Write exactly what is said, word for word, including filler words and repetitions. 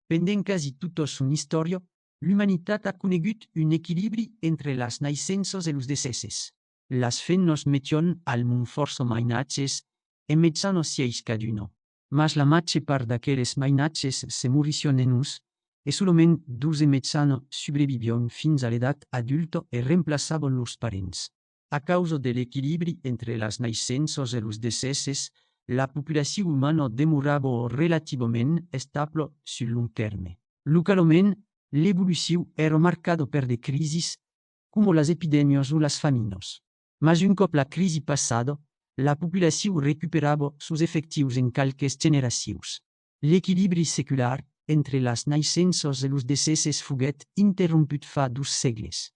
Pendent quasi tota son istòria, l'umanitat a conegut un equilibri entre las naissenças e los decèsses. Las femnas metián al mond fòrça mainatges, en mejana sièis caduna. Mas la màger part d'aqueles mainatges se morissián en os, e solament dos en mejana subrevivián fins a l'edat adulta e remplaçavan lors parents. A causa de l'equilibri entre las naissenças e los decèsses, la populacion umana demorava relativament establa sul long tèrme. Localament, l'evolucion èra marcada per de crisis, coma las epidèmias o las faminas. Mas un còp la crisi passada, la populacion recuperava sos efectius en qualques generacions. L'equilibri secular entre las naissenças e los decèsses foguèt interromput fa dos sègles.